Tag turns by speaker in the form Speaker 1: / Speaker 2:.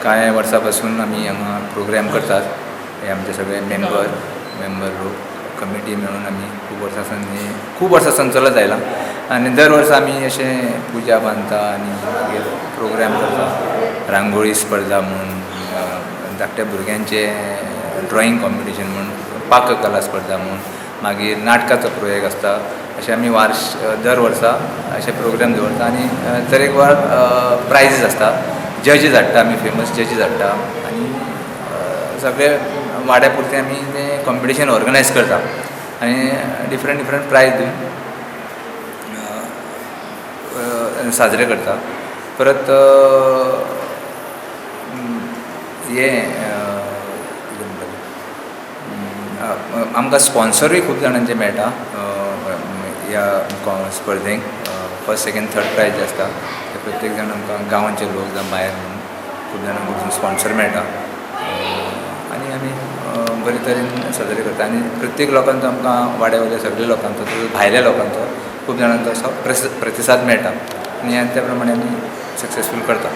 Speaker 1: कांय वर्सां पासून आमी हांगा प्रोग्राम करतात. हे आमचे सगळे मेंबर मेंबर लोक कमिटी मेळून आमी खूब वर्सां सावन हें खूब वर्सां सावन चलत आयलां आनी दर वर्सा आमी अशें पुजा बांदता आनी मागीर प्रोग्राम करता. रांगोळी स्पर्धा म्हूण, धाकट्या भुरग्यांचें ड्रॉइंग कॉम्पिटिशन म्हूण, पाककला स्पर्धा म्हूण, मागीर नाटकाचो प्रयोग आसता. अशें आमी वार्ष दर वर्सा अशे प्रोग्राम दवरता आनी तरेकवार प्रायजीस आसता. जजीस हाडटा आमी, फेमस जजीस हाडटा आनी सगळे वाड्या पुरतें आमी तें कॉम्पिटिशन ऑर्गनायज करता आनी डिफरंट डिफरंट प्रायज दिवन साजरे करता. परत हें कितें म्हणटा तें, आमकां स्पोन्सरूय खूब जाणांचे मेळटा. ह्या स्पर्धेक फर्स्ट, सेकेंड, थर्ड प्रायज जे आसता ते प्रत्येक जाण आमकां गांवांचे लोक जावं भायर म्हणून खूब जाणां कडसून स्पोन्सर मेळटा आनी आमी बरे तरेन साजरे करता. आनी प्रत्येक लोकांचो आमकां, वाड्या वयल्या सगल्या लोकांचो तसोच भायल्या लोकांचो खूब जाणांचो असो प्रतिसाद मेळटा आनी त्या प्रमाणे आमी सक्सेसफूल करता.